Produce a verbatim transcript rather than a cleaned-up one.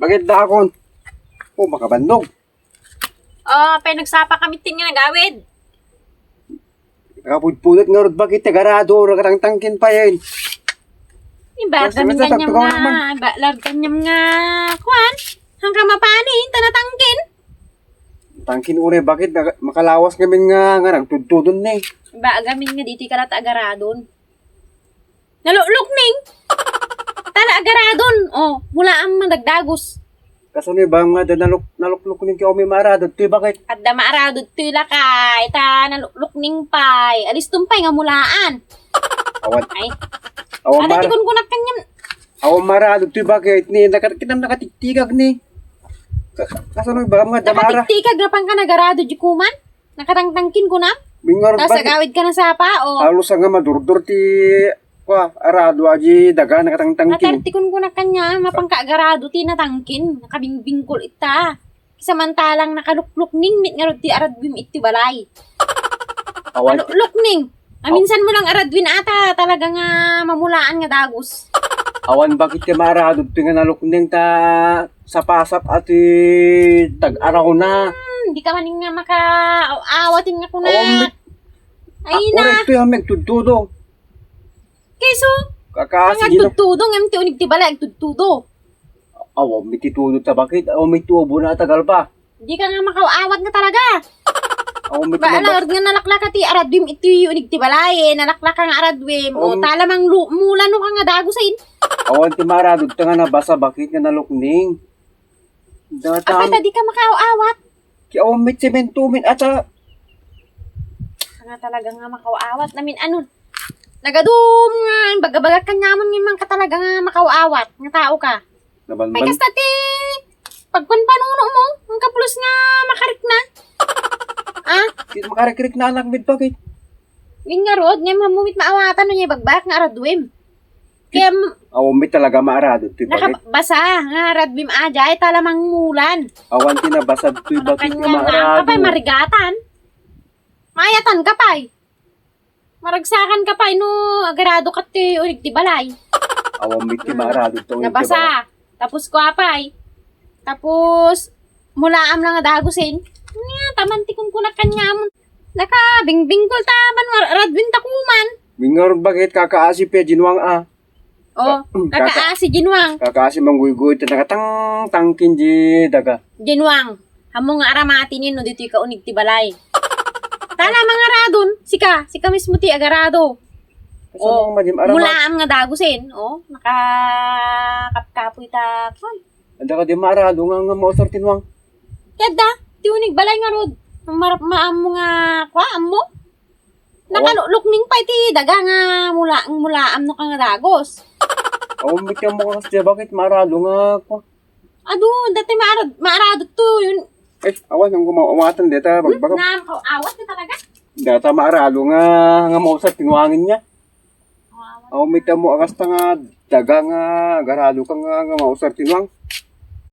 Kit dakon. O, makabandog. O, pay nagsapa kami ti nga nagawid. Nakapudpudot ngarud bakit ti agarado, nakatangtangkin pay. Iba, basta, kami basta, kanyam tagtugaw nga, naman. Iba, larga kanyam nga, kuan, hanggang mapani, ta natangkin. Tangkin unay bakit, naka-, makalawas ngamin nga, nga nagtudtudon ni. Iba, agamin nga ditoy ka la ta agaradon. Naluklukning. Tala agaradon. O, mulaam madagdagus. Kasano ba nga da naluk-, naluklukning ti awan maaradon? Ti bakit? Adda maaradon ti lakay. Ta naluklukning pay. Aliston pay nga mulaan. Awan. Ay. Awan. Ata mar- ti kunkunak kanyam. Awan maaradon ti bakit? Ni, nakat-, kinam nakatiktikag ni. Ka-, ka-, kasano ba nga da mara- Nakatiktikag na pang ka nagarado di kuman? Nakatangtangkin kunam? Bingar. Tas bagi- agawid ka na sapa, o. Halos nga madurdor ti, kua, arado a di daga, nakatangtangkin. Atartikon ko na kanya, mapangka agarado ti natangkin. Nakabingbingkol ita. Samantalang nakaluklukning, met ngarud ti aradwim iti balay. Awan. Naluklukning. A, minsan mo lang aradwin ata, talaga nga mamulaan nga dagus. Awan bakit ka maarado ti nga nalukning ta sapasap a ti tag-arawna. Hmm, di ka man nga maka-, awatin nga kuna. Awan, met-, ay na. Uray, ito yung may tudtudo. Kayso, kakaasi, ang tudtudo, ngem ti unig ti balay, ang tudtudo. Awan mi ti tudo ta bakit? Awan mi ti ubo na tagal pa. Di ka nga makaawat nga talaga. Awan mi ti mabas-, nga nalaklaka ti aradwim iti unig ti balay, eh. Nalaklaka nga aradwim. O, um, talamang lu-, mula no ka nga dagusin. Awan ti maradod ta nga nabasa bakit nga nalukning. Apay ta di ka makaawat. Ti awan mi semento min ata. Nga talaga nga makaawat namin ano. Nagadum nga, baga-baga kanyaman nga man ka talaga nga makaawat nga tao ka. Nabanban. Ay, kasta ti pagpanpanuno mo, ang kaplos nga makarikna. Ah? Di makarikrik na anak mit bakit? Win nga rod, nga mamumit maawatan no niya bagbak nga aradwim. Kaya m-, awan mi talaga maarado ti bakit? Nakabasa nga aradwim a, jay talamang mulan. Awan ti nabasa ti bakit nga maarado. Apay marigatan. Mayatan ka pay. Maragsakan ka pay no agarado ka ti unig ti balay. Awan mi ti maarado ti unig ti balay. Nabasa. Tapos kua pay. Tapos, mulaam lang nga dagusin. Nga, taman ti kunkunak kanyamon. Naka, bingbingkol ta, man, mar-, radwin ta kuman. Bingar bakit kakaasi pay, Jinwang, a? O, kaka-, kakaasi, Jinwang. Kakaasi, mangguyguy, ta nakatang-, tangkin di daga. Jinwang, amo nga aramati ni no ditoy ka unig ti balay. Tala, mangaradon, sika, sika mismo ti agarado. Kasano nga madi-, aramat? Mulaam nga dagusin, o, nakakapkapoy ta, kuan. Adda ka di maarado nga, nga mausar ti nuang. Ti adda, ti unig balay ngarud. Marap-, maammo nga, kua, ammo? Awan. Nakalukning pay ti daga nga mula, mulaam no ka nga dagus. Awan, bitian mo ka kasi, bakit maarado nga, kua? Adu, dati maarad-, maarado to, yun. Eh, awan, ang gumawa-, awatan, deta, hmm? Bagbagam. Na, aw-, awat na talaga. Data maarado nga, nga mausar ti nuangin niya. Aw, mita mo, akas ta nga daga nga agarado ka nga, nga mausar ti nuang.